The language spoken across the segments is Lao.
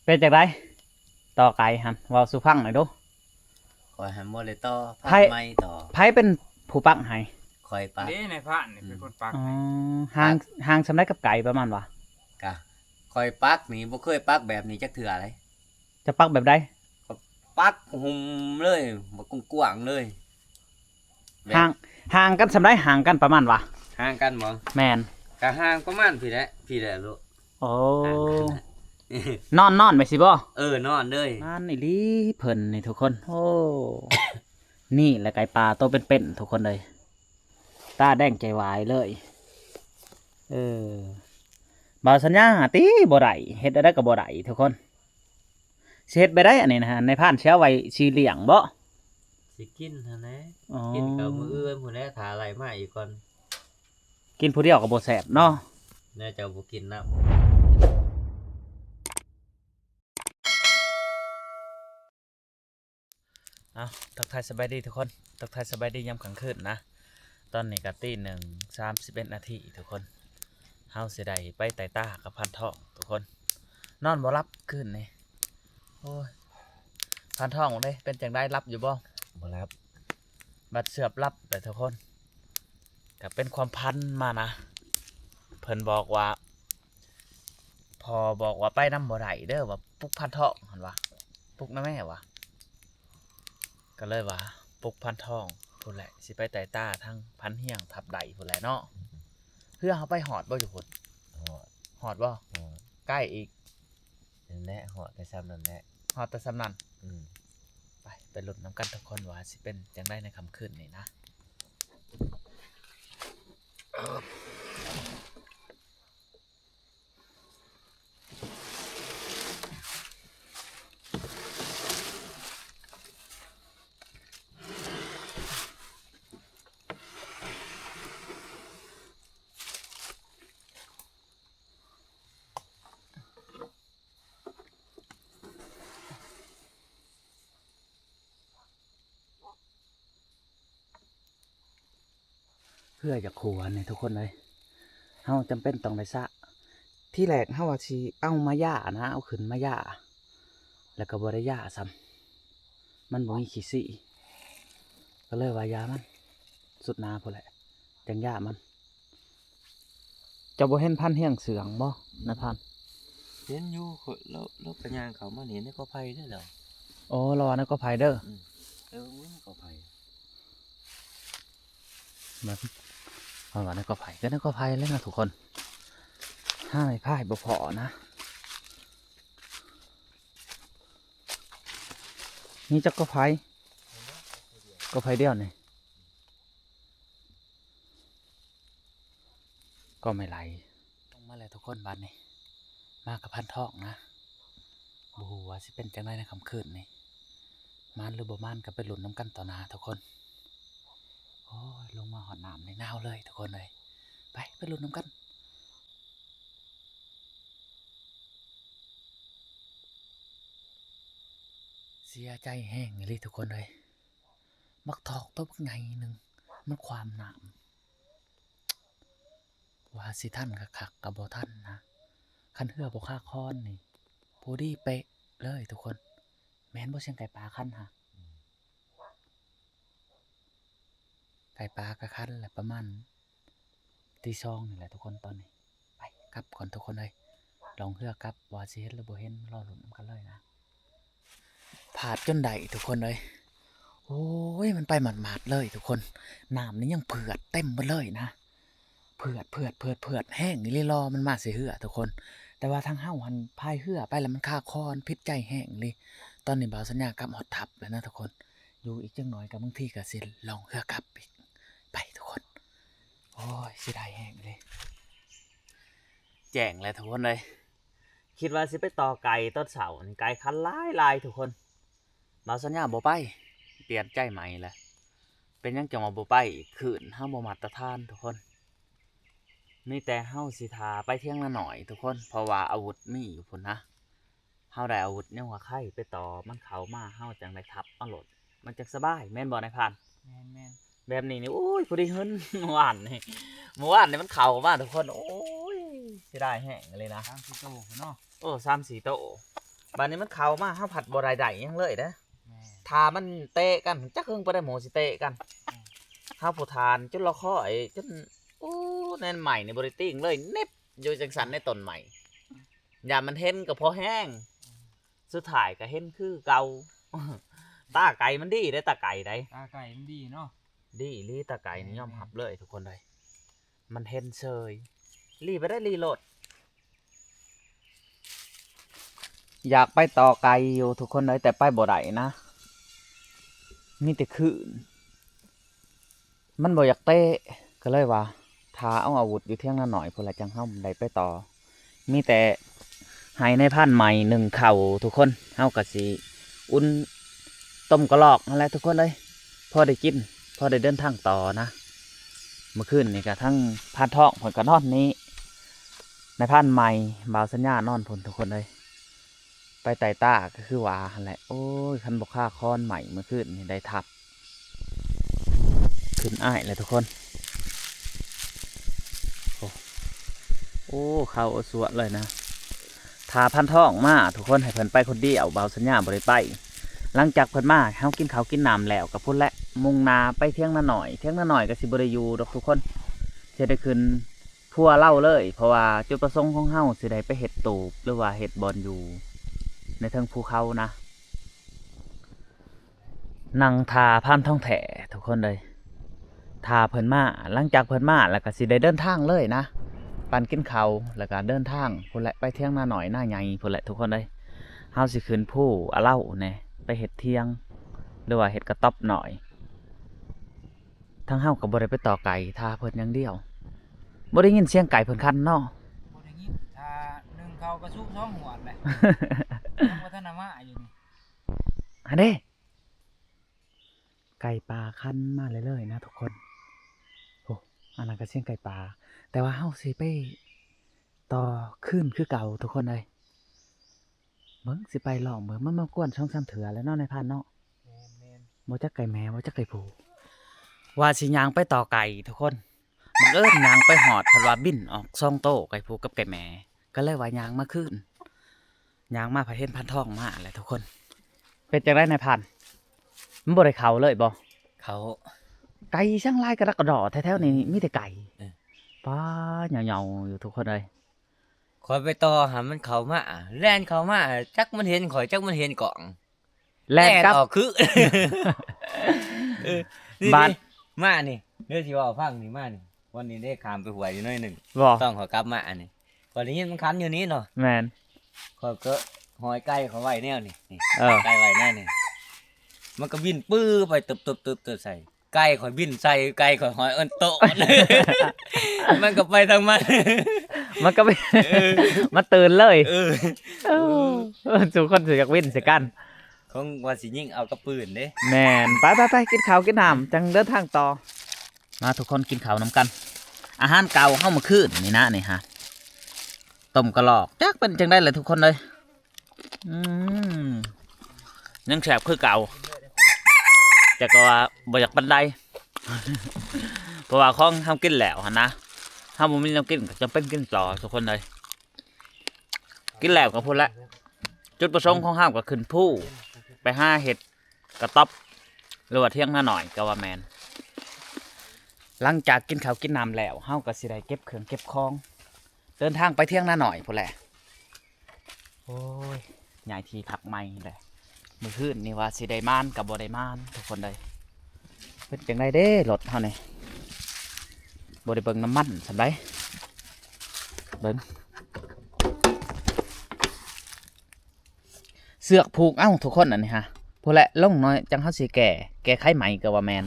ເປັນຈັ່ງໃດຕໍ່ໄກ່ຫັ້ນ ເວົ້າສູ່ຟັງໜ່ອຍດູ. ຂ້ອຍຫັ້ນບໍ່ໄດ້ຕໍ່ ໃຜ ພາກໃໝ່ຕໍ່. ໃຜເປັນຜູ້ປັກໃຫ້? ຂ້ອຍປັກ. ນີ້ນາຍພານນີ້ເປັນຄົນປັກ. ອໍ ຫ່າງ ຫ່າງສ່ຳໃດກັບໄກ່ປະມານວ່າ? ກະຂ້ອຍປັກນີ້ບໍ່ເຄີຍປັກແບບນີ້ຈັກເທື່ອເລີຍ. ຈະປັກແບບໃດ? ກໍປັກຫຸ້ມເລີຍ ແບບກວ້າງໆເລີຍ. ແບບ ຫ່າງ ຫ່າງກັນສ່ຳໃດ? ຫ່າງກັນປະມານວ່າ? ຫ່າງກັນບໍ່? ແມ່ນ. ກະຫ່າງປະມານພີ້ແຫຼະ ພີ້ແຫຼະລູກ. ໂອ້ ນອນ ນອນແບບຊີ້ບໍ່? ເອີ ນອນເລີຍ. ນອນອີ່ຫຼີເພິ່ນນີ້ທຸກຄົນ. ໂອ້ ນີ້ແຫຼະໄກ່ປ່າໂຕເປັນໆ ທຸກຄົນເອີຍ. ຕາແດງໃຈວາຍເລີຍ. ເອີ ບ່າວສັນຍາຕິບໍ່ໄດ້ ເຮັດແນວໃດກໍບໍ່ໄດ້ທຸກຄົນ. ຊິເຮັດແບບໃດອັນນີ້ນະ? ນາຍພານຊິເອົາໄວ້ຊິລ້ຽງບໍ່? ຊິກິນຫັ້ນແຫຼະ. ອໍ ກິນກໍມື້ອື່ນພຸ້ນແຫຼະ ຖ້າໄລ່ມາອີກກ່ອນ. ກິນຜູ້ດຽວກໍບໍ່ແຊບເນາະ. ແນວເຈົ້າບໍ່ກິນນຳ. ເອົາ ທັກທາຍສະບາຍດີທຸກຄົນ ທັກທາຍສະບາຍດີຍາມກາງຄືນນະ. ຕອນນີ້ກໍຕີໜຶ່ງສາມສິບເອັດນາທີທຸກຄົນ. ເຮົາຊິໄດ້ໄປໄຕ່ຕາກັບພານທອງທຸກຄົນ. ນອນບໍ່ຫຼັບຄືນນີ້. ໂອ້ຍ ພານທອງເດ້ ເປັນຈັ່ງໃດ ຫຼັບຢູ່ບໍ່? ບໍ່ຫຼັບ. ບັດເຊືອບຫຼັບແຫຼະທຸກຄົນ. ກໍເປັນຄວາມຝັນມານະ ເພິ່ນບອກວ່າ ພໍ່ບອກວ່າໄປນຳບໍ່ໄດ້ເດີ ວ່າປຸກພານທອງຫັ້ນວ່າ ປຸກນຳແມ່ວ່າ. ກໍເລີຍວ່າປຸກພານທອງພຸ້ນແຫຼະ ຊິໄປໄຕ່ຕາທາງພັນຮຽງທັບໄດພຸ້ນແຫຼະເນາະ. ເຮືອເຮົາໄປຮອດບໍ່ຢູ່ພຸ້ນ? ຮອດ. ຮອດບໍ່? ຮອດ. ໃກ້ອີກ. ນັ້ນແຫຼະ ຮອດແຕ່ຊ່ຳນັ້ນແຫຼະ ຮອດແຕ່ຊ່ຳນັ້ນ. ອືມ ໄປ ໄປລຸ້ນນຳກັນທຸກຄົນວ່າຊິເປັນຈັ່ງໃດໃນຄ່ຳຄືນນີ້ນະ. ເຮືອຢາກຂົວນີ້ທຸກຄົນເອີຍ ເຮົາຈຳເປັນຕ້ອງໄດ້ຊະ. ທີແລກເຮົາວ່າຊິເອົາມາຢານະ ເອົາຂຶ້ນມາຢາ ແລ້ວກໍບໍ່ໄດ້ຢາຊ້ຳ ມັນບໍ່ມີຂີ້ຊີ້ ກໍເລີຍວ່າຢາມັນ ສຸດໜ້າພຸ້ນແຫຼະ ຈັ່ງຢາມັນ. ເຈົ້າບໍ່ເຫັນພັນຮຽງເຊື່ອງບໍ່ ນາຍພານ? ເຫັນຢູ່ ຂ້ອຍ ລາວ ລາວກໍຍ່າງເຂົ້າມານີ້ໃນກໍໄຜ່ເດ້ລາວ. ໂອ້ ລາວວ່າໃນກໍໄຜ່ເດີ. ອືມ ເອີ ໃນກໍໄຜ່ ມັນ ເຮົາວ່າໃນກໍໄຜ່ ກໍໃນກໍໄຜ່ແຫຼະນະທຸກຄົນ. ຫາໄມ້ພາຍບໍ່ພໍ້ນະ. ມີຈັກກໍໄຜ່? ກໍໄຜ່ດຽວນີ້. ກໍໄມ້ໄຫຼ ລົງມາແລ້ວທຸກຄົນ. ບາດນີ້ມາກັບພັນທອງນະ ບໍ່ຮູ້ວ່າຊິເປັນຈັ່ງໃດໃນຄ່ຳຄືນນີ້ ໝານຫຼືບໍ່ໝານກໍໄປລຸ້ນນຳກັນຕໍ່ໜ້າທຸກຄົນ. ໂອ້ຍ ລົງມາຮອດນ້ຳນີ້ໜາວເລີຍທຸກຄົນເອີຍ. ໄປ ໄປລຸ້ນນຳກັນ. ເສຍໃຈແຮງອີ່ຫຼີທຸກຄົນເອີຍ ບັກທອກໂຕບັກໃຫຍ່ໜຶ່ງ ມັນຂວາມນ້ຳ ວ່າຊິທັນຄັກໆກໍບໍ່ທັນນະ. ຄັນເຮືອບໍ່ຄາຄອນນີ້ ພໍດີເປະເລີຍທຸກຄົນ. ແມ່ນບໍ່ ສຽງໄກ່ປ່າຄັນຫະ? ອືມ ໄກ່ປ່າກໍຄັນແຫຼະ ປະມານ ຕີສອງນີ້ແຫຼະທຸກຄົນ. ຕອນນີ້ໄປກັບກ່ອນທຸກຄົນເອີຍ ລ່ອງເຮືອກັບ ວ່າຊິເຫັນຫຼືບໍ່ເຫັນ ລໍລຸ້ນນຳກັນເລີຍນະ. ພາດຈົນໄດ້ທຸກຄົນເອີຍ. ໂອ້ຍ ມັນໄປໝາດໆເລີຍທຸກຄົນ ນ້ຳນີ້ຍັງເຜືອດເຕັມໝົດເລີຍນະ ເຜືອດ ເຜືອດ ເຜືອດ ເຜືອດ ແຮງອີ່ຫຼີ ລໍມັນມາໃສ່ເຮືອທຸກຄົນ. ແຕ່ວ່າທາງເຮົາຫັ້ນພາຍເຮືອໄປແລ້ວມັນຄາຄອນ ຜິດໃຈແຮງອີ່ຫຼີ. ຕອນນີ້ບ່າວສັນຍາກັບຮອດທັບແລ້ວນະທຸກຄົນ ຢູ່ອີກຈັກໜ້ອຍກໍບາງທີກໍຊິລ່ອງເຮືອກັບອີກ. ໄປທຸກຄົນ. ໂອ້ຍ ເສຍດາຍແຮງເລີຍ. ແຈ້ງແລ້ວທຸກຄົນເອີຍ ຄິດວ່າຊິໄປຕໍ່ໄກ່ຕອນເຊົ້ານີ້ ໄກ່ຄັນຫຼາຍໆທຸກຄົນ. ບ່າວສັນຍາບໍ່ໄປ ປ່ຽນໃຈໃໝ່ແລ້ວ. ເປັນຫຍັງຈັ່ງວ່າບໍ່ໄປອີກ? ຄື້ນເຮົາບໍ່ມາດຕະຖານທຸກຄົນ. ມີແຕ່ເຮົາຊິຖ້າໄປຖຽງນານ້ອຍທຸກຄົນ ເພາະວ່າອາວຸດມີຢູ່ພຸ້ນນະ. ເຮົາໄດ້ອາວຸດຍັງວ່າໄຄ ໄປຕໍ່ມັນເຂົ້າມາ ເຮົາຈັ່ງໄດ້ທັບເອົາໂລດ ມັນຈັ່ງສະບາຍ ແມ່ນບໍ່ນາຍພານ? ແມ່ນໆ ແບບນີ້ນີ້ ໂອ້ຍ ພໍດີຫຶນ ມື້ວານນີ້ ມື້ວານນີ້ມັນເຂົ້າມາທຸກຄົນ. ໂອ້ຍ ເສຍດາຍແຮງເລີຍນະ. ສາມສີ່ໂຕພຸ້ນເນາະ. ໂອ້ ສາມສີ່ໂຕ ບາດນີ້ມັນເຂົ້າມາ ເຮົາພັດບໍ່ໄດ້ໄດ້ຫຍັງເລີຍເດ້. ແມ່ນ ຖ້າມັນເຕະກັນ ຈັກເຖິງປານໃດໝໍຊິເຕະກັນ. ແມ່ນ ເຮົາຜູ້ທ່ານຈົນລະຄອຍ ຈົນ ໂອ້ ແໜ້ນໄມ້ນີ້ບໍ່ໄດ້ຕີງເລີຍ ເນັບຢູ່ຈັ່ງຊັ້ນໃນຕົ້ນໄມ້. ຢ້ານມັນເຫັນກໍພໍແຮງ ສຸດທ້າຍກໍເຫັນຄືເກົ່າ. ຕາໄກ່ມັນດີເດ້ ຕາໄກ່ໃດ ຕາໄກ່ມັນດີເນາະ. ດີອີ່ຫຼີ ຕາໄກ່ນີ້ຍອມຮັບເລີຍທຸກຄົນເອີຍ. ມັນເຫັນເຊີຍ ລີ້ໄປໄດ້ລີ້ໂລດ. ຢາກໄປຕໍ່ໄກຢູ່ທຸກຄົນເອີຍ ແຕ່ໄປບໍ່ໄດ້ນະ ມີແຕ່ຄື້ນ ມັນບໍ່ຢາກເຕະ ກໍເລີຍວ່າຖ້າເອົາອາວຸດຢູ່ທຽງນານ້ອຍພຸ້ນລະ ຈັ່ງເຮົາໄດ້ໄປຕໍ່. ມີແຕ່ໃຫ້ນາຍພານໃໝ່ໜຶ້ງເຂົ້າທຸກຄົນ ເຮົາກໍຊິອຸ່ນຕົ້ມກະລອກຫັ້ນແຫຼະທຸກຄົນເອີຍ ພໍໄດ້ກິນ ພໍໄດ້ເດີນທາງຕໍ່ນະ. ມື້ຄືນນີ້ກໍທັງພານທອງເພິ່ນກໍນອນນີ້ ນາຍພານໃໝ່ ບ່າວສັນຍານອນພຸ້ນທຸກຄົນເອີຍ. ໄປໄຕ່ຕາກໍຄືວ່າຫັ້ນແຫຼະ. ໂອ້ຍ ຄັນບໍ່ຄາຄອນໃໝ່ມື້ຄືນນີ້ໄດ້ທັບ ຂຶ້ນອ້າຍແຫຼະທຸກຄົນ. ໂອ້ ໂອ້ ເຂົ້າສວດເລີຍນະ. ຖ້າພານທອງມາທຸກຄົນ ໃຫ້ເພິ່ນໄປຄົນດຽວ ບ່າວສັນຍາບໍ່ໄດ້ໄປ. ຫຼັງຈາກເພິ່ນມາ ເຮົາກິນເຂົ້າກິນນ້ຳແລ້ວ ກໍພຸ້ນແຫຼະ ມຸ່ງໜ້າໄປທຽງນານ້ອຍ. ທຽງນານ້ອຍກໍຊິບໍ່ໄດ້ຢູ່ດອກທຸກຄົນ ຊິໄດ້ຂຶ້ນ ຄົວເຮົາເລີຍ ເພາະວ່າຈຸດປະສົງຂອງເຮົາຊິໄດ້ໄປເຮັດຕູບ ຫຼືວ່າເຮັດບ່ອນຢູ່ໃນເທິງພູເຂົານະ. ນັ່ງຖ້າພານທອງແທ້ທຸກຄົນເອີຍ ຖ້າເພິ່ນມາ. ຫຼັງຈາກເພິ່ນມາແລ້ວກໍຊິໄດ້ເດີນທາງເລີຍນະ ປັ້ນກິນເຂົ້າ ແລ້ວກໍເດີນທາງພຸ້ນແຫຼະ ໄປທຽງນານ້ອຍນາໃຫຍ່ພຸ້ນແຫຼະທຸກຄົນເອີຍ. ເຮົາຊິຂຶ້ນພູອາເລົາແດ່ ໄປເຮັດທຽງ ຫຼືວ່າເຮັດກະຕ໊ອບນ້ອຍ. ທາງເຮົາກໍບໍ່ໄດ້ໄປຕໍ່ໄກ່ ຖ້າເພິ່ນຢ່າງດຽວ. ບໍ່ໄດ້ຍິນສຽງໄກ່ເພິ່ນຂັນເນາະ. ບໍ່ໄດ້ຍິນ ຖ້າໜຶ້ງເຂົ້າກໍສຸກສອງຫວດແຫຼະ ຍັງບໍ່ທັນໄດ້ມາຢູ່ນີ້. ຫັ້ນເດ້ ໄກ່ປ່າຂັນມາເລື້ອຍໆນະທຸກຄົນ. ໂອ້ ອັນນັ້ນກໍສຽງໄກ່ປ່າ ແຕ່ວ່າເຮົາຊິໄປຕໍ່ຄືນຄືເກົ່າທຸກຄົນເອີຍ. ເບິ່ງ ຊິໄປລອງເບິ່ງ ມັນມາກວນສອງສາມເທື່ອແລ້ວເນາະ ນາຍພານເນາະ. ແມ່ນໆ ບໍ່ຈັກໄກ່ແມ່ ບໍ່ຈັກໄກ່ຜູ້. ວ່າຊິຍ່າງໄປຕໍ່ໄກ່ທຸກຄົນ ບັງເອີນຍ່າງໄປຮອດ ເພິ່ນວ່າບິນອອກສອງໂຕ ໄກ່ຜູ້ກັບໄກ່ແມ່ ກໍເລີຍວ່າຍ່າງມາຄືນ. ຍ່າງມາພັດເຫັນພານທອງມາແຫຼະທຸກຄົນ. ເປັນຈັ່ງໃດນາຍພານ ມັນບໍ່ໄດ້ເຂົ້າເລີຍບໍ່? ເຂົ້າ ໄກ່ຊ່າງຫຼາຍກະດອກກະດໍ້ ແຖວໆນີ້ມີແຕ່ໄກ່. ເອີ ປ້າ ເຫຍົາໆຢູ່ທຸກຄົນເອີຍ. ຂ້ອຍໄປຕໍ່ຫາມັນເຂົ້າມາ ແລ່ນເຂົ້າມາ ຈັກມັນເຫັນຂ້ອຍ ຈັກມັນເຫັນກ້ອງ ແລ່ນກັບ ແລ່ນອອກຄື ເອີ ນີ້ ບາດ ນີ້ ມານີ້ ເດີຊິເວົ້າຟັງນີ້ ມານີ້ ວັນນີ້ໄດ້ຂ້າມໄປຫ້ວຍຢູ່ໜ້ອຍໜຶ່ງ ບໍ່ ຕ້ອງຂ້ອຍກັບມາອັນນີ້ ຂ້ອຍໄດ້ຍິນມັນຂັນຢູ່ນີ້ເນາະ. ແມ່ນ ຂ້ອຍກໍຫ້ອຍໄກ່ເຂົ້າໄວ້ແນວນີ້ ນີ້ ເອີ ໄກ່ໄວ້ແນວນີ້ ມັນກໍບິນປຶບໄປຕຶບໆໆໃສ່ ໄກ່ຂ້ອຍບິນໃສ່ ໄກ່ຂ້ອຍຫ້ອຍເອີ້ນໂຕະ ມັນກໍໄປທາງມັນ ມັນກໍໄປ ເອີ ມັນຕື່ນເລີຍ. ເອີ ເອີ ທຸກຄົນຊິຢາກວິນໃສ່ກັນ ຄົງວ່າຊິຍິງເອົາກັບປືນເດ້. ແມ່ນ ໄປໆໆ ກິນເຂົ້າກິນນ້ຳ ຈັ່ງເດີນທາງຕໍ່. ມາທຸກຄົນກິນເຂົ້ານຳກັນ ອາຫານເກົ່າເຮົາມື້ຄືນນີ້ນະ ນີ້ຮະ ຕົ້ມກະລອກ ຈັກເປັນຈັ່ງໃດແຫຼະທຸກຄົນເອີຍ. ອືມ ຍັງແຊບຄືເກົ່າ ແຕ່ກໍວ່າບໍ່ຢາກປານໃດ ເພາະວ່າຂອງເຮົາກິນແລ້ວຫັ້ນນະ ເຮົາບໍ່ມີແນວກິນກໍຈຳເປັນກິນຕໍ່ທຸກຄົນເອີຍ. ກິນແລ້ວກໍພຸ້ນແຫຼະ ຈຸດປະສົງຂອງເຮົາກໍຂຶ້ນພູ ໄປຫາເຮັດກະຕ໊ອບ ຫຼືວ່າທຽງນານ້ອຍກໍວ່າແມ່ນ. ຫຼັງຈາກກິນເຂົ້າກິນນ້ຳແລ້ວ ເຮົາກໍຊິໄດ້ເກັບເຄື່ອງເກັບຂອງ ເດີນທາງໄປທຽງນານ້ອຍພຸ້ນແຫຼະ. ໂອ້ຍ ຍ້າຍທີ່ພັກໃໝ່ແຫຼະ ມື້ຄືນນີ້ວ່າຊິໄດ້ມານກໍບໍ່ໄດ້ມານທຸກຄົນເອີຍ. ເປັນຈັ່ງໃດເດ້ລົດເຮົານີ້ ບໍ່ໄດ້ເບິ່ງນ້ຳມັນສ່ຳໃດ. ເບິ່ງ ເຊືອກຜູກເອົາທຸກຄົນ ອັນນີ້ຮະ ພຸ້ນແຫຼະ ລົງໜ້ອຍ ຈັ່ງເຮົາຊິແກ້ ແກ້ໄຂໃໝ່ກໍວ່າແມ່ນ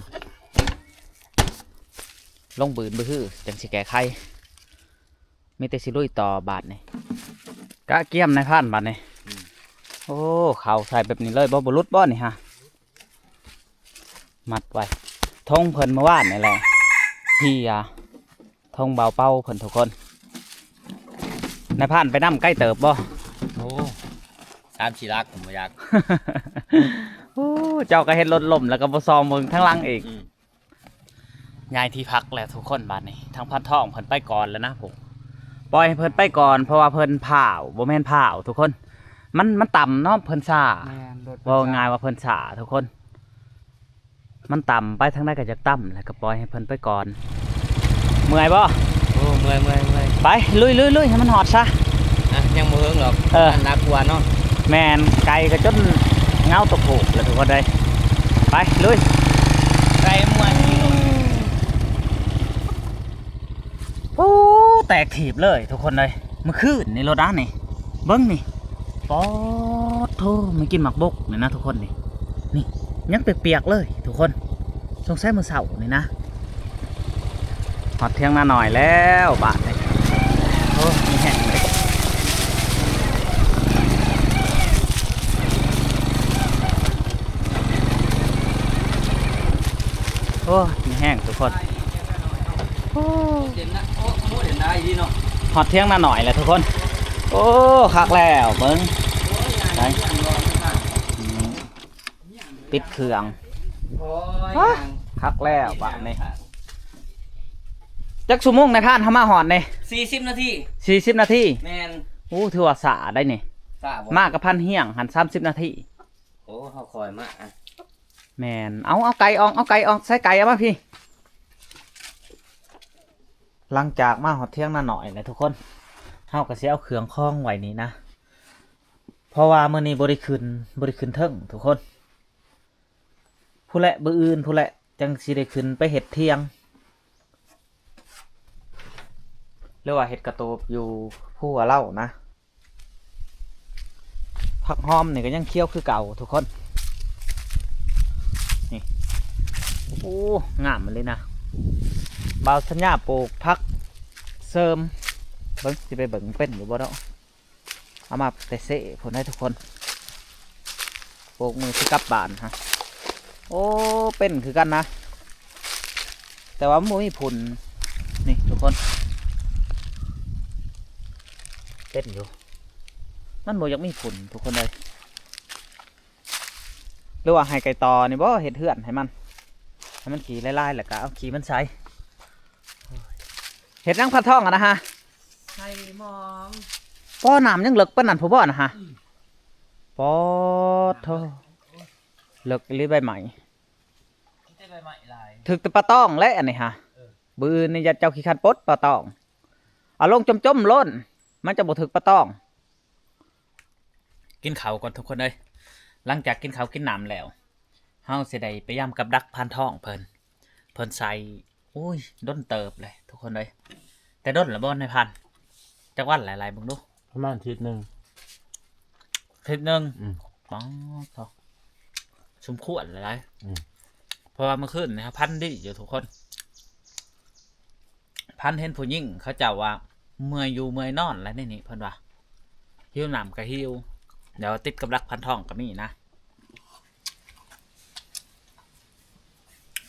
ລົງບືນບືຮື ຈັ່ງຊິແກ້ໄຂ. ມີແຕ່ຊິລຸຍຕໍ່ບາດນີ້ ກະກຽມນາຍພານບາດນີ້. ອືມ ໂອ້ ເຂົ້າໃສ່ແບບນີ້ເລີຍບໍ່? ບໍ່ຫຼຸດບໍ່ນີ້ຮະ? ມັດໄວ້ ຖົງເພິ່ນເມື່ອວານນີ້ແຫຼະ ເຮຍ ຖົງບ່າວເປົາເພິ່ນທຸກຄົນ. ນາຍພານໄປນຳໄກເຕີບບໍ່? ໂອ້ ສາມສີ່ຫຼັກ ບໍ່ຢາກ. ໂອ້ ເຈົ້າກໍເຫັນລົດລົ້ມແລ້ວກໍບໍ່ສ່ອງເບິ່ງທາງຫຼັງອີກ. ອືມ ຍ້າຍທີ່ພັກແລ້ວທຸກຄົນ ບາດນີ້ທາງພັນທອງເພິ່ນໄປກ່ອນແລ້ວນະ ຜູ້ ປ່ອຍໃຫ້ເພິ່ນໄປກ່ອນ ເພາະວ່າເພິ່ນພ້າວ ບໍ່ແມ່ນພ້າວທຸກຄົນ ມັນ ມັນຕ່ຳເນາະ ເພິ່ນຊ້າ. ແມ່ນ ລົດເພິ່ນຊ້າ ເວົ້າງ່າຍວ່າເພິ່ນຊ້າທຸກຄົນ. ມັນຕ່ຳ ໄປທາງໃດກໍຢາກຕ່ຳ ແລ້ວກໍປ່ອຍໃຫ້ເພິ່ນໄປກ່ອນ. ເມື່ອຍບໍ່? ໂອ້ ເມື່ອຍ ເມື່ອຍ ເມື່ອຍ. ໄປ ລຸຍ ລຸຍ ລຸຍ ໃຫ້ມັນຮອດຊະ. ນະ ຍັງບໍ່ເຖິງດອກ. ເອີ ອັນໜັກກວ່າເນາະ. ແມ່ນ ໄກກໍຈົນເຫງົາຕົກໂພກແລ້ວທຸກຄົນເອີຍ. ໄປ ລຸຍ. ໄກມ່ວນ. ໂອ້ ແຕກຖີບເລີຍທຸກຄົນເອີຍ. ມື້ຄືນນີ້ໂລດນະນີ້ ເບິ່ງນີ້ ປາດໂທ ມາກິນໝາກບົກນີ້ນະທຸກຄົນນີ້. ນີ້ຍັງປຽກໆເລີຍທຸກຄົນ ສົງໄສມື້ເຊົ້ານີ້ນະ. ຮອດຖຽງນານ້ອຍແລ້ວບາດນີ້. ໂອ້ ມີແຮງເລີຍ. ໂອ້ ມີແຮງທຸກຄົນ. ໂອ້ ເດັ່ນນະ ໂອ້ ໂອ້ ເດັ່ນໄດ້ດີເນາະ. ຮອດຖຽງນານ້ອຍແລ້ວທຸກຄົນ. ໂອ້ ຄັກແລ້ວ ເບິ່ງ ໄປ ອືມ ປິດເຄື່ອງ. ໂອ້ຍ ຮະ ຄັກແລ້ວບາດນີ້. ຈັກຊົ່ວໂມງນາຍພານ ເຮົາມາຮອດນີ້? ສີ່ສິບນາທີ. ສີ່ສິບນາທີ? ແມ່ນ. ໂອ້ ຖືວ່າຊ້າໄດ໋ນີ້. ຊ້າບໍ່? ມາກັບພັນຮຽງຫັ້ນ ສາມສິບນາທີ. ໂອ້ ເຮົາຄ່ອຍມາ. ແມ່ນ. ເອົາ ເອົາໄກ່ອອກ ເອົາໄກ່ອອກ ໃສ່ໄກ່ເອົາມາພີ້. ຫຼັງຈາກມາຮອດຖຽງນານ້ອຍແລ້ວທຸກຄົນ ເຮົາກໍຊິເອົາເຄື່ອງຂອງໄວ້ນີ້ນະ ເພາະວ່າມື້ນີ້ບໍ່ໄດ້ຂຶ້ນ ບໍ່ໄດ້ຂຶ້ນເທິງທຸກຄົນ. ພຸ້ນແຫຼະ ມື້ອື່ນພຸ້ນແຫຼະ ຈັ່ງຊິໄດ້ຂຶ້ນໄປເຮັດຖຽງ ຫຼືວ່າເຮັດກະໂຕບຢູ່ພູອາເລົານະ. ຜັກຫອມນີ້ກໍຍັງຂຽວຄືເກົ່າທຸກຄົນ ນີ້. ໂອ້ ງາມອີ່ຫຼີນະ. ບ່າວສັນຍາປູກຜັກເສີມ ເບິ່ງ ຊິໄປເບິ່ງເປັນຢູ່ບໍ່ເນາະ. ເອົາມາແຕ່ເຊພຸ້ນໃດ໋ທຸກຄົນ ໂບກມືຊິກັບບ້ານຮະ. ໂອ້ ເປັນຄືກັນນະ ແຕ່ວ່າມັນບໍ່ມີຝຸ່ນ ນີ້ທຸກຄົນ ເປັນຢູ່ ມັນບໍ່ຢາກມີຝຸ່ນທຸກຄົນເອີຍ. ຫຼືວ່າໃຫ້ໄກ່ຕໍ່ນີ້ບໍ່ ເຮັດເຮືອນໃຫ້ມັນ ໃຫ້ມັນຂີ້ຫຼາຍໆ ແລ້ວກໍເອົາຂີ້ມັນໃສ່. ເຮັດຫຍັງພັນທອງຫັ້ນນະຮະ? ໃສ່ໝອງ. ປໍ້ ນ້ຳຍັງເລິກປານນັ້ນພຸ້ນບໍ່ນະຮະ? ອືມ. ປາດໂທ ເລິກອີ່ຫຼີໃບໄມ້ ມີແຕ່ໃບໄມ້ຫຼາຍ ຖືກແຕ່ປາຕອງແຫຼະອັນນີ້ຮະ. ເອີ ມື້ອື່ນນີ້ຢ້ານເຈົ້າຂີ້ຄັນປົດປາຕອງ ເອົາລົງຈົມໆໂລດ ມັນຈະບໍ່ຖືກປາຕອງ. ກິນເຂົ້າກ່ອນທຸກຄົນເອີຍ ຫຼັງຈາກກິນເຂົ້າກິນນ້ຳແລ້ວ ເຮົາຊິໄດ້ໄປຢາມກັບດັກພານທອງເພິ່ນ ເພິ່ນໃສ່ ໂອ້ຍ ດົນເຕີບເລີຍທຸກຄົນເອີຍ. ແຕ່ດົນລະບໍ່ນາຍພານ? ຈັກວັນລະ ໄລ່ເບິ່ງດູ. ປະມານທິດໜຶ່ງ. ທິດໜຶ່ງ? ອືມ. ປາດໂທ ສົມຄວນຫຼາຍ. ອືມ. ເພາະວ່າມື້ຄືນນີ້ເຮົາຝັນດີຢູ່ທຸກຄົນ. ຝັນເຫັນຜູ້ຍິງເຂົາເຈົ້າວ່າເມື່ອຍຢູ່ເມື່ອຍນອນແຫຼະນີ້ ນີ້ເພິ່ນວ່າ ຫິວນ້ຳກໍຫິວ ແລ້ວຕິດກັບດັກພານທອງກໍມີນະ.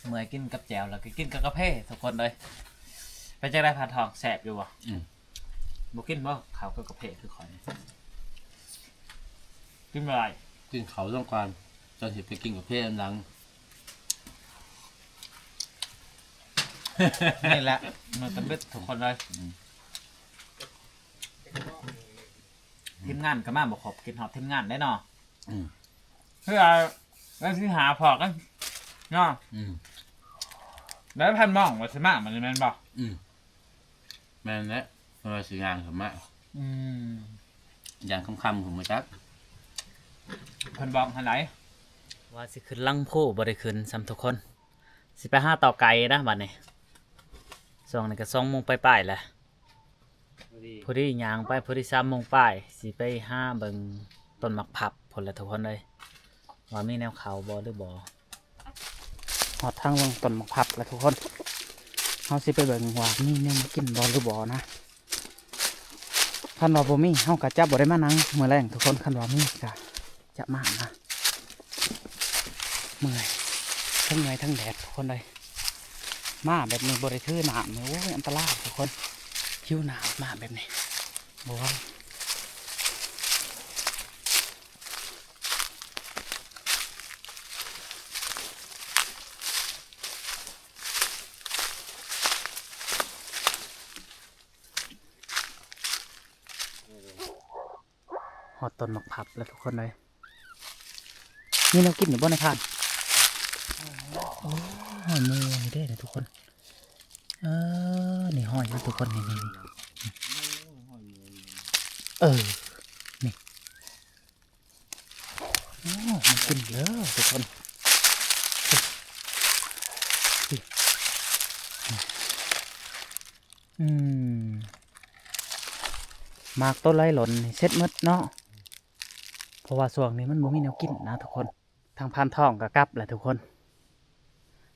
ເມື່ອຍກິນກັບແຈ່ວ ແລ້ວກໍກິນກັບກາເຟທຸກຄົນເອີຍ. ເປັນຈັ່ງໃດພານທອງ ແຊບຢູ່ບໍ່? ອືມ. ບໍ່ກິນບໍ່ເຂົ້າກັບກາເຟຄືຂ້ອຍ? ກິນບໍ່ໄດ້ ກິນເຂົ້າກ່ອນ ຈັ່ງຊິໄປກິນກາເຟນຳຫຼັງ. ນີ້ແຫຼະມື້ຕຳອິດທຸກຄົນເອີຍ. ອືມ. ທີມງານກໍມາບໍ່ຄົບ ຄິດຮອດທີມງານໄດ໋ເນາະ. ອືມ. ຄືວ່າວັນທີຫ້າພໍ້ກັນເນາະ. ອືມ. ແລ້ວພັນມອງວ່າຊິມາ ມັນແມ່ນບໍ່? ອືມ. ແມ່ນແຫຼະ ເພິ່ນວ່າຊິຍ່າງຂຶ້ນມາ. ອືມ. ຢ້ານຄ່ຳໆ ເພິ່ນບໍ່ຈັກ ເພິ່ນບອກຫັ້ນໃດ໋ ວ່າຊິຂຶ້ນຫຼັງພູ ບໍ່ໄດ້ຂຶ້ນຊ້ຳທຸກຄົນ. ຊິໄປຫາຕໍ່ໄກ່ນະບັດນີ້. ຊ່ວງນີ້ກໍສອງໂມງປາຍໆແລ້ວ. ພໍດີ ພໍດີຍ່າງໄປ ພໍດີສາມໂມງປາຍ ຊິໄປຫາເບິ່ງຕົ້ນໝາກພັບພຸ້ນແຫຼະທຸກຄົນເອີຍ ວ່າມີແນວເຂົ້າບໍ່ຫຼືບໍ່. ຮອດທາງເບິ່ງຕົ້ນໝາກພັບແລ້ວທຸກຄົນ ເຮົາຊິໄປເບິ່ງວ່າມີແນວມາກິນບໍ່ຫຼືບໍ່ນະ. ຄັນວ່າບໍ່ມີ ເຮົາກໍຈະບໍ່ໄດ້ມານັ່ງມື້ແລງທຸກຄົນ. ຄັນວ່າມີກໍຈະມານະ. ເມື່ອຍ ທັງເມື່ອຍທັງແດດທຸກຄົນເອີຍ. ມາແບບນີ້ບໍ່ໄດ້ຖືນ້ຳນີ້ ໂອ້ຍ ອັນຕະລາຍທຸກຄົນ. ຫິວນ້ຳມາແບບນີ້ ບໍ່ໄຫວ. ຮອດ ຕົ້ນໝາກພັບແລ້ວທຸກຄົນເອີຍ. ມີແນວກິນຢູ່ບໍ່ນາຍພານ? ໂອ້ ຮອຍໝູນີ້ເດ້ນະທຸກຄົນ. ເອີ ນີ້ຮອຍມັນທຸກຄົນ ນີ້ ນີ້ ນີ້ ເອີ ນີ້. ໂອ້ ມັນຂຶ້ນເດີທຸກຄົນ. ອືມ ໝາກໂຕໄລ່ຫຼົ່ນນີ້ເສັດໝົດເນາະ ເພາະວ່າຊ່ວງນີ້ມັນບໍ່ມີແນວກິນນະທຸກຄົນ. ທາງພານທອງກໍກັບແຫຼະທຸກຄົນ.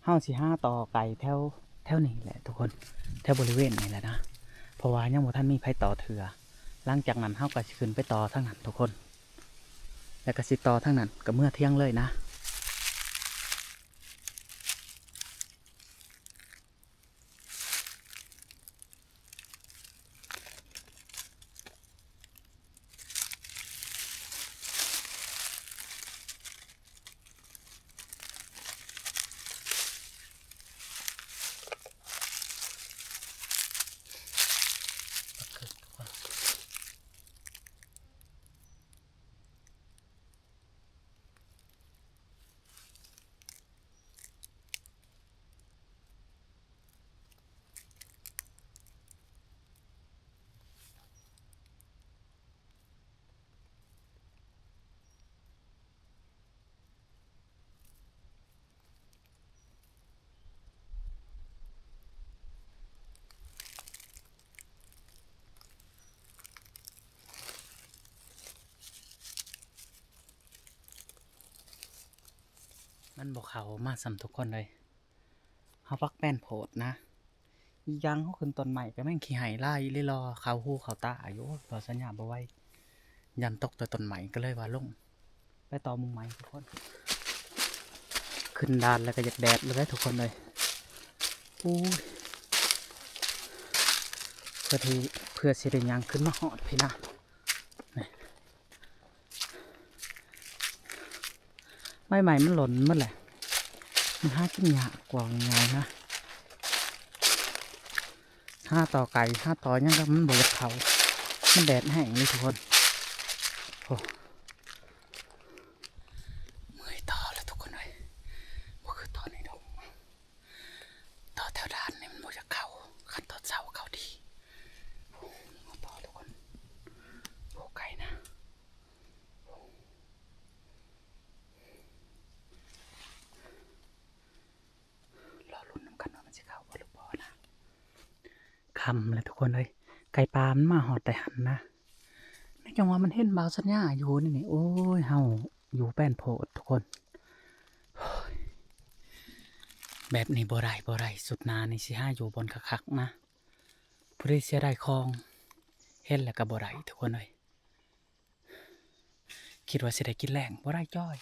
ເຮົາຊິຫາຕໍ່ໄກ່ແຖວ ແຖວນີ້ແຫຼະທຸກຄົນ ແຖວບໍລິເວນນີ້ແຫຼະນະ ເພາະວ່າຍັງບໍ່ທັນມີໃຜຕໍ່ເທື່ອ. ຫຼັງຈາກນັ້ນເຮົາກໍຊິຂຶ້ນໄປຕໍ່ທາງນັ້ນທຸກຄົນ ແລ້ວກໍຊິຕໍ່ທາງນັ້ນ ກໍເມືອທຽງເລີຍນະ. ມັນບໍ່ເຂົ້າມາຊ້ຳທຸກຄົນເອີຍ. ເຮົາປັກແປ້ນໂພດນະ. ອີກຢ່າງເຮົາຂຶ້ນຕົ້ນໄມ້ກໍແມ່ນຂີ້ໄຫ້ຫຼາຍອີ່ຫຼີ ເຂົ້າຫູເຂົ້າຕາຢູ່. ໂອ້ຍ ເວົ້າສັນຍາບໍ່ໄຫວ ຢ້ານຕົກແຕ່ຕົ້ນໄມ້ ກໍເລີຍວ່າລົງໄປຕໍ່ໝູ່ໃໝ່ທຸກຄົນ. ຂຶ້ນດາດແລ້ວກໍຢາກແດດເລີຍເດ້ທຸກຄົນເອີຍ. ໂອ້ຍ ເພື່ອທີ່ ເພື່ອຊິໄດ້ຍ່າງຂຶ້ນມາຮອດພີ້ນະ. ນີ້ ໃບໄມ້ມັນຫຼົ່ນໝົດແຫຼະ ມັນຫາກິນຍາກ ເວົ້າງ່າຍໆນະ. ຫາຕໍ່ໄກ່ ຫາຕໍ່ຫຍັງກໍມັນບໍ່ຢາກເຂົ້າ ມັນແດດແຮງເລີຍທຸກຄົນ. ໂອ້ ເມື່ອຍຕໍ່ແລ້ວທຸກຄົນເອີຍ ບໍ່ຄືຕໍ່ໃນດົງ. ຕໍ່ແຖວດ່ານນີ້ມັນບໍ່ຢາກເຂົ້າ ຄັນຕອນເຊົ້າເຂົ້າດີ. ໂອ້ ຕໍ່ທຸກຄົນ ບໍ່ໄກນະ ລໍລຸ້ນນຳກັນວ່າມັນຊິເຂົ້າບໍ່ຫຼືບໍ່ນະ. ຄ່ຳແລ້ວທຸກຄົນເອີຍ ໄກ່ປ່າມັນມາຮອດແຕ່ຫັ້ນນະ. ໃນຈັງຫວະມັນເຫັນບ່າວສັນຍາຢູ່ນີ້ນີ້ ໂອ້ຍ ເຮົາຢູ່ແປ້ນໂພດທຸກຄົນ. ໂອ້ຍ ແບບນີ້ບໍ່ໄດ້ ບໍ່ໄດ້ ສຸດໜ້ານີ້ຊິຫາຢູ່ບ່ອນຄັກໆນະ. ຜູ້ໃດເສຍດາຍຂອງ ເຫັນແລ້ວກໍບໍ່ໄດ້ທຸກຄົນເອີຍ. ຄິດວ່າຊິໄດ້ກິນແລງ ບໍ່ໄດ້ຈ້ອຍ.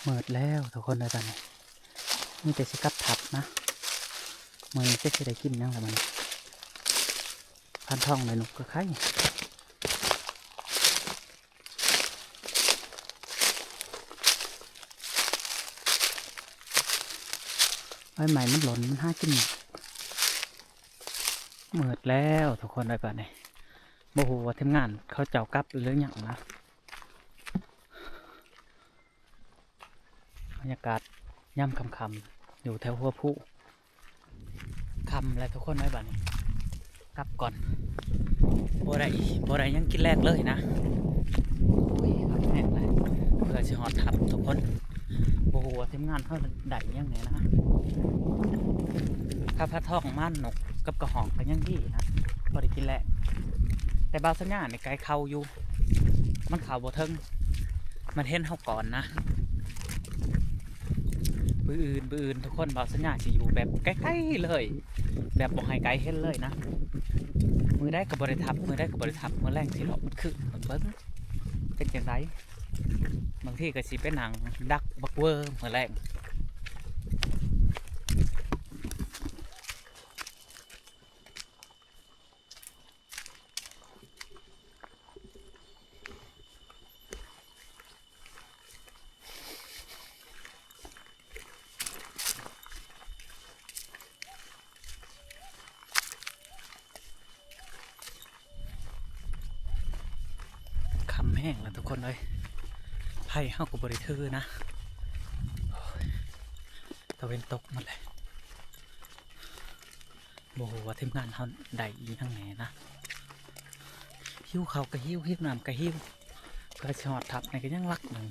ມືດແລ້ວທຸກຄົນເອີຍ ຕອນນີ້ມີແຕ່ຊິກັບທັບນະ. ມື້ນີ້ຈັກຊິໄດ້ກິນຫຍັງລະບັດນີ້ ພັນທອງໄດ້ນົກກະໄຂ່. ໃບໄມ້ມັນຫຼົ່ນ ມັນຫາກິນຍາກ. ມືດແລ້ວທຸກຄົນເອີຍ ບາດນີ້ບໍ່ຮູ້ວ່າທີມງານເຂົາເຈົ້າກັບຫຼືຍັງນະ. ບັນຍາກາດຍາມຄ່ຳໆ ຢູ່ແຖວຫົວພູ. ຄ່ຳແລ້ວທຸກຄົນເອີຍ ບາດນີ້ກັບກ່ອນ. ບໍ່ໄດ້ ບໍ່ໄດ້ຫຍັງກິນແລງເລີຍນະ. ໂອ້ຍ ຄັກແຮງເລີຍ ເພື່ອຊິຮອດຖ້ຳທຸກຄົນ. ບໍ່ຮູ້ວ່າທີມງານເຮົາໄດ້ຫຍັງແດ່ນະ. ຂ້າພັນທອງມານົກກັບກະຮອກກໍຍັງດີນະ ພໍໄດ້ກິນແລງ. ແຕ່ບ່າວສັນຍານີ້ໄກເຂົ້າຢູ່ ມັນເຂົ້າບໍ່ເຖິງ ມັນເຫັນເຮົາກ່ອນນະ. ມື້ອື່ນ ມື້ອື່ນທຸກຄົນ ບ່າວສັນຍາຊິຢູ່ແບບໃກ້ໆເລີຍ ແບບບໍ່ໃຫ້ໄກເຫັນເລີຍນະ. ມື້ໃດກໍບໍ່ໄດ້ທັບ ມື້ໃດກໍບໍ່ໄດ້ທັບ. ມື້ແລງຊິເລາະມັນຄືເບິ່ງ ເປັນຈັ່ງໃດ. ບາງທີກໍຊິໄປນັ່ງດັກບັກເວີມື້ແລງ. ໂ ງລະທຸກຄົນເອີຍ ໄພເຮົາກໍບໍ່ໄດ້ຖືນະ ໂອ້ຍ ຕາເວັນຕົກໝົດແລ້ວ ບໍ່ຮູ້ວ່າທີມງານເຮົາໄດ້ອີ່ຫຍັງແດ່ນະ ຫິວເຂົ້າກໍຫິວ ຫິວນ້ຳກໍຫິວ ເພື່ອຊິຮອດທັບນີ້ກໍຍັງຫຼັກໜຶ່ງ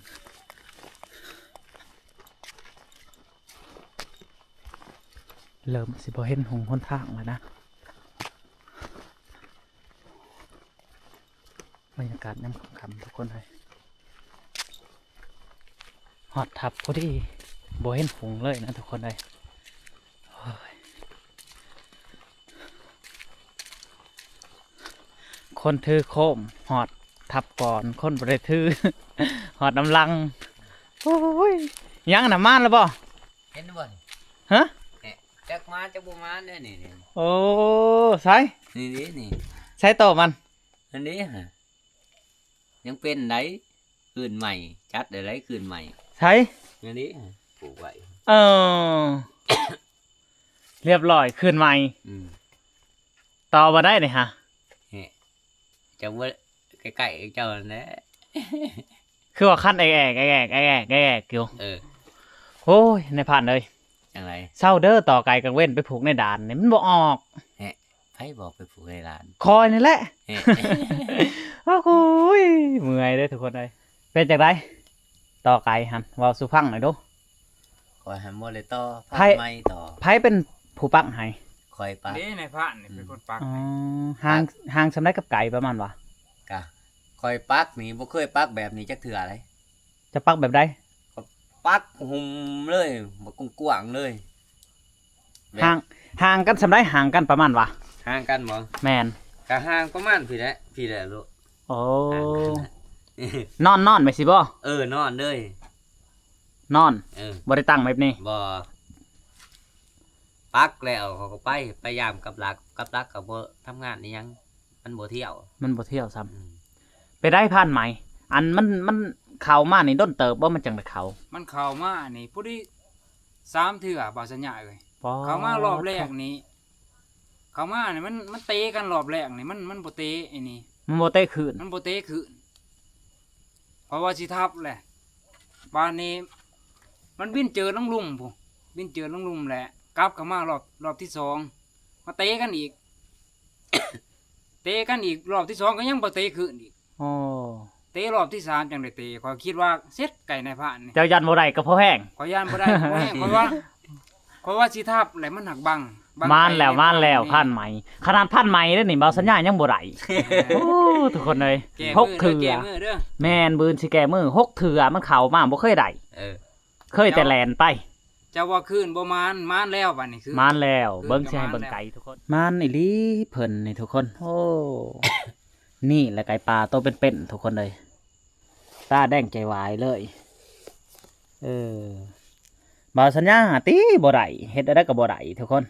ເລີ່ມຊິບໍ່ເຫັນຫົງຫົນທາງແລ້ວນະ ບັນຍາກາດຍາມຄ່ຳໆ ທຸກຄົນເອີຍ ຮອດທັບພໍດີ ບໍ່ເຫັນຫຸງເລີຍນະທຸກຄົນເອີຍ ໂອ້ຍ ຄົນຖືໂຄມຮອດທັບກ່ອນ ຄົນບໍ່ໄດ້ຖືຮອດນຳຫຼັງ ໂອ້ຍ ຍັງນະ ມາແລ້ວບໍ່? ເຫັນບໍ່ນີ້? ຮະ? ແນ່ ຈັກມາຈັກບໍ່ມາແນ່ນີ້ ນີ້ ໂອ້ ໃສ? ນີ້ເດ້ນີ້ ໃສໂຕມັນ? ອັນນີ້ຫະ ຍັງເປັນໄດ໋ ຄືນໃໝ່ ຈັດໄດ້ໄດ໋ ຄືນໃໝ່ ໃສ? ອັນນີ້ຫະ ປູກໄວ້ ເອີ ລຽບຮ້ອຍ ຄືນໃໝ່ ອືມ ຕໍ່ບໍ່ໄດ້ນີ້ຫະ ແນ່ ຈັກວ່າໃກ້ໆ ເຈົ້າຫັ້ນແຫຼະ ຄືວ່າຄັນແອກໆ ແອກໆ ແອກໆ ແອກໆ ຢູ່ ເອີ ໂອ້ຍ ນາຍພານເອີຍ ຈັ່ງໃດ? ເຊົາເດີ ຕໍ່ໄກ່ກາງເວັນໄປຜູກໃນດ່ານນີ້ ມັນບໍ່ອອກ ແຮະ ໃຜບອກໄປຜູກໃນດ່ານ? ຂ້ອຍນີ້ແຫຼະ ແຮະ ໂອ້ໂຫຍ ເມື່ອຍເດ້ທຸກຄົນເອີຍ ເປັນຈັ່ງໃດ? ຕໍ່ໄກ່ຫັ້ນ ເວົ້າສູ່ຟັງໜ່ອຍດູ. ຂ້ອຍຫັ້ນບໍ່ໄດ້ຕໍ່ ໃຜ ພານໃໝ່ຕໍ່. ໃຜເປັນຜູ້ປັກໃຫ້? ຂ້ອຍປັກ ເດ້ ນາຍພານນີ້ເປັນຄົນປັກ ອໍ ໃຫ້ ຫ່າງ ຫ່າງສ່ຳໃດກັບໄກ່ປະມານວ່າ? ກະຂ້ອຍປັກນີ້ບໍ່ເຄີຍປັກແບບນີ້ຈັກເທື່ອເລີຍ. ເຈົ້າປັກແບບໃດ? ກໍປັກຫຸ້ມເລີຍ ແບບກວ້າງໆເລີຍ ແບບ ຫ່າງ ຫ່າງກັນສ່ຳໃດ? ຫ່າງກັນປະມານວ່າ? ຫ່າງກັນບໍ່? ແມ່ນ ກະຫ່າງປະມານພີ້ແຫຼະ ພີ້ແຫຼະລູກ. ໂອ້ ນອນ ນອນແບບຊີ້ບໍ່? ເອີ ນອນເລີຍ ນອນ ເອີ ບໍ່ໄດ້ຕັ້ງແບບນີ້ ບໍ່. ປັກແລ້ວເຂົາກໍໄປ ໄປຢາມກັບຫຼັກ ກັບຫຼັກກໍບໍ່ທຳງານອີ່ຫຍັງ ມັນບໍ່ທ່ຽວ ມັນບໍ່ທ່ຽວຊ້ຳ. ອືມ ໄປໄດ້ພານໃໝ່ ອັນມັນ ມັນເຂົ້າມານີ້ດົນເຕີບບໍ່ ມັນຈັ່ງໄດ້ເຂົ້າ? ມັນເຂົ້າມານີ້ພໍດີສາມເທື່ອ ບ່າວສັນຍາເອີຍ ປາດ ເຂົ້າມາລອບແລກນີ້ ເຂົ້າມານີ້ມັນ ມັນເຕະກັນລອບແລກນີ້ ມັນ ມັນບໍ່ເຕະໄອ້ນີ້ ມັນບໍ່ເຕະຄືນ ມັນບໍ່ເຕະຄືນ ເພາະວ່າຊິທັບແຫຼະ ບາດນີ້ມັນບິນເຈີດລົງລຸ່ມພຸ້ນ ບິນເຈີດລົງລຸ່ມແຫຼະ ກັບເຂົ້າມາລອບ ລອບທີສອງ ມາເຕະກັນອີກ ເຕະກັນອີກ ລອບທີສອງກໍຍັງບໍ່ເຕະຄືນອີກ. ອໍ ເຕະລອບທີສາມຈັ່ງໄດ້ເຕະ ຂ້ອຍຄິດວ່າເສັດໄກ່ນາຍພານນີ້ ເຈົ້າຢ້ານບໍ່ໄດ້ກໍພໍແຮງ ຂ້ອຍຢ້ານບໍ່ໄດ້ກໍພໍແຮງ ຂ້ອຍວ່າ ຂ້ອຍວ່າຊິທັບແຫຼະ ມັນຫັກບັງ ບັງ ມານແລ້ວ ໄກ່ ມານແລ້ວ ພານໃໝ່ ພານໃໝ່ ຂະໜາດພານໃໝ່ເດ້ນີ້ ບ່າວສັນຍາຍັງບໍ່ໄດ້. ໂອ້ ທຸກຄົນເອີຍ ແກ້ມືເດີ ຫົກເທື່ອ ແກ້ມືເດີ ແມ່ນ ບືນຊິແກ້ມື ຫົກເທື່ອມັນເຂົ້າມາບໍ່ເຄີຍໄດ້ ເອີ ເຄີຍແຕ່ແລ່ນໄປ. ເຈົ້າວ່າຄືນບໍ່ມານ ມານແລ້ວ ບາດນີ້ຄືນ ມານແລ້ວ ຄືນ ເບິ່ງ ກໍ ຊິໃຫ້ເບິ່ງ ມານແລ້ວ ໄກທຸກຄົນ ມານອີ່ຫຼີເພິ່ນນີ້ທຸກຄົນ. ໂອ້ ນີ້ແຫຼະໄກ່ປ່າໂຕເປັນໆ ທຸກຄົນເອີຍ ຕາແດງໃຈວາຍເລີຍ. ເອີ ບ່າວສັນຍາຕິບໍ່ໄດ້ ເຮັດແນວໃດກໍບໍ່ໄດ້ທຸກຄົນ.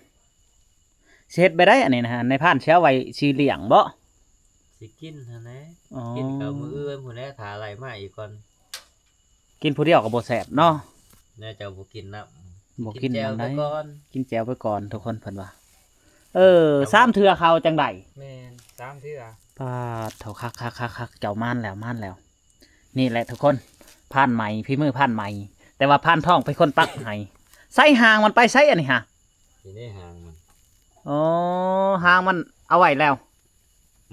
ຊິເຮັດແບບໃດອັນນີ້ນະ ນາຍພານຊິເອົາໄວ້ຊິລ້ຽງບໍ? ຊິກິນຫັ້ນແຫຼະ ອໍ ກິນກໍມື້ອື່ນພຸ້ນແຫຼະ ຖ້າໄລ່ມາອີກກ່ອນ. ກິນຜູ້ດຽວກໍບໍ່ແຊບເນາະ ແນວເຈົ້າບໍ່ກິນນຳ ບໍ່ກິນນຳໃດ ກິນແຈ່ວໄປກ່ອນ ກິນແຈ່ວໄປກ່ອນທຸກຄົນ ເພິ່ນວ່າ. ເອີ ເຈົ້າ ສາມເທື່ອເຂົ້າຈັ່ງໃດ? ແມ່ນ ສາມເທື່ອ ປາດໂທ້ ຄັກໆໆໆ ເຈົ້າ ມານແລ້ວ ມານແລ້ວ. ນີ້ແຫຼະທຸກຄົນ ພານໃໝ່ ຝີມືພານໃໝ່ ແຕ່ວ່າພານທອງເປັນຄົນປັກໃຫ້. ໃສຫາງມັນໄປໃສອັນນີ້ຫະ? ນີ້ເດ້ຫາງມັນ ອໍ ຫາງມັນເອົາໄວ້ແລ້ວ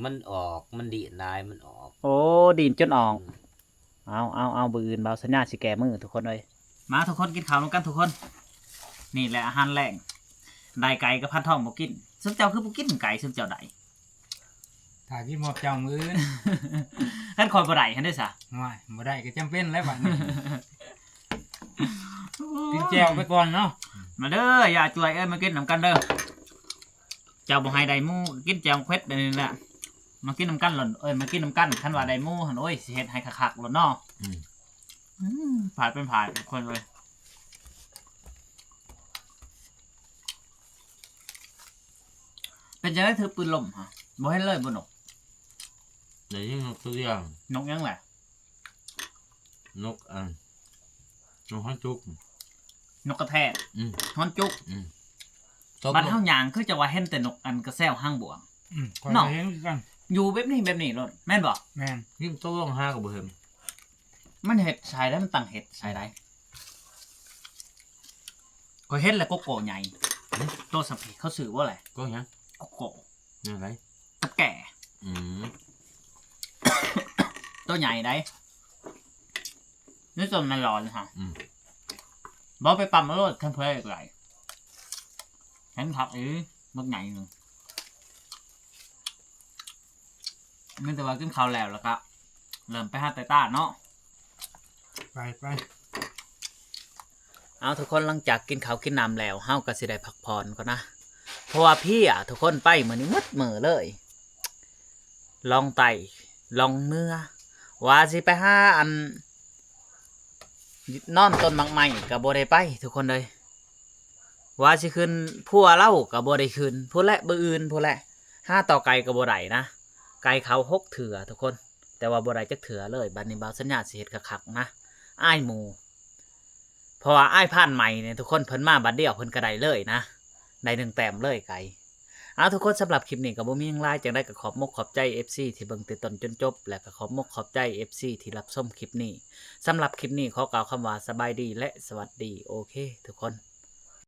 ມັນອອກ ມັນດີ້ນຫຼາຍ ມັນອອກ ໂອ້ ດີ້ນຈົນອອກ. ອືມ ເອົາ ເອົາ ເອົາ ມື້ອື່ນບ່າວສັນຍາຊິແກ້ມືທຸກຄົນເອີຍ. ມາທຸກຄົນກິນເຂົ້ານຳກັນທຸກຄົນ ນີ້ແຫຼະອາຫານແລງ ໄດ້ໄກ່ກັບພານທອງບໍ່ກິນ. ຊຸມເຈົ້າຄືບໍ່ກິນໄກ່ ຊຸມເຈົ້າໄດ້ ຖ້າກິນມອບເຈົ້າມື້ອື່ນ ຄັນຂ້ອຍບໍ່ໄດ້ຫັ້ນເດ້ຊະ. ໂອ້ຍ ບໍ່ໄດ້ກໍຈຳເປັນແລ້ວບາດນີ້ ກິນແຈ່ວໄປກ່ອນເນາະ. ມາເດີ ຢ່າຈວຍເອີຍ ມາກິນນຳກັນເດີ. ເຈົ້າບໍ່ໃຫ້ໄດ້ໝູ ກິນແຈ່ວເຜັດອັນນີ້ແຫຼະ ມາກິນນຳກັນໂລດ ເອີຍ ມາກິນນຳກັນ. ຄັນວ່າໄດ້ໝູຫັ້ນ ໂອ້ຍ ຊິເຮັດໃຫ້ຄັກໆໂລດເນາະ. ອືມ ອືມ ຜາດເປັນຜາດທຸກຄົນເອີຍ. ເປັນຈັ່ງໃດຖືກປືນລົມຫະ? ບໍ່ເຫັນເລີຍບໍ່ນົກ? ໄດ້ຍິນນົກຕົວດຽວ. ນົກຫຍັງລະ? ນົກອັນ ນົກຮອນຈຸກ ນົກກະແທກ ອືມ ຮອນຈຸກ ອືມ ບັດເຮົາຍ່າງຄືຈະວ່າເຫັນແຕ່ນົກອັນກະແຊວຫາງບວງ ອືມ ຂ້ອຍ ເນາະ ກໍເຫັນຄືກັນ. ຢູ່ແບບນີ້ ແບບນີ້ໂລດ ແມ່ນບໍ່? ແມ່ນ. ຍິງຕົກລົງຫາກໍບໍ່ເຫັນ. ມັນເຮັດສາຍໃດ ມັນຕັ້ງເຮັດສາຍໃດ? ຂ້ອຍເຫັນແລ້ວ ໂກໂກ້ໃຫຍ່ ໂຕສຳພີ ເຂົາຊື່ບໍ່ແຫຼະ? ໂກຫຍັງ? ໂກໂກ້ ແນວໃດ? ກັບແກ່. ອືມ ໂຕໃຫຍ່ໃດ. ນີ້ຕົ້ນມັນຫຼອນຫະ. ອືມ ບໍ່ ໄປປ້ຳເອົາໂລດ ຄັນເພິ່ນຢາກໄດ້. ເຫັນຄັກອີ່ຫຼີ ບັກໃຫຍ່ໜຶ່ງ. ມີແຕ່ວ່າກິນເຂົ້າແລ້ວ ແລ້ວກະເລີ່ມໄປຫາໄຕ່ຕາເນາະ. ໄປ ໄປ. ເອົາ ທຸກຄົນ ຫຼັງຈາກກິນເຂົ້າກິນນ້ຳແລ້ວ ເຮົາກໍຊິໄດ້ພັກຜ່ອນກ່ອນນະ ເພາະວ່າເພຍ ທຸກຄົນ. ໄປມື້ນີ້ໝົດມື້ເລີຍ ລ່ອງໃຕ້ລ່ອງເໜືອ ວ່າຊິໄປຫາອັນ ນອນຕົ້ນໝາກໄມ້ກໍບໍ່ໄດ້ໄປ ທຸກຄົນເອີຍ. ວ່າຊິຂຶ້ນພູເຫຼົ່າກໍບໍ່ໄດ້ຂຶ້ນ ພຸ້ນແຫຼະ ມື້ອື່ນພຸ້ນແຫຼະ. ຫາຕໍ່ໄກ່ກໍບໍ່ໄດ້ນະ ໄກ່ເຂົາຫົກເທື່ອ ທຸກຄົນ ແຕ່ວ່າບໍ່ໄດ້ຈັກເທື່ອເລີຍ. ບັດນີ້ບ່າວສັນຍາຊິເຮັດຄັກໆນະ ອາຍໝູ່ ເພາະວ່າອ້າຍພານໃໝ່ນີ້ ທຸກຄົນ ເພິ່ນມາບັດດຽວເພິ່ນກໍໄດ້ເລີຍນະ ໄດ້ໜຶ່ງແຕ້ມເລີຍໄກ່. ເອົາ ທຸກຄົນ ສຳລັບຄລິບນີ້ກໍບໍ່ມີຫຍັງຫຼາຍ ຈັ່ງໃດກໍຂອບມົກຂອບໃຈເອັຟຊີທີ່ເບິ່ງແຕ່ຕົ້ນຈົນຈົບ ແລະກໍຂອບມົກຂອບໃຈເອັຟຊີທີ່ຮັບຊົມຄລິບນີ້. ສຳລັບຄລິບນີ້ຂໍກ່າວຄຳວ່າສະບາຍດີ ແລະ ສະຫວັດດີ. ໂອເຄ ທຸກຄົນ.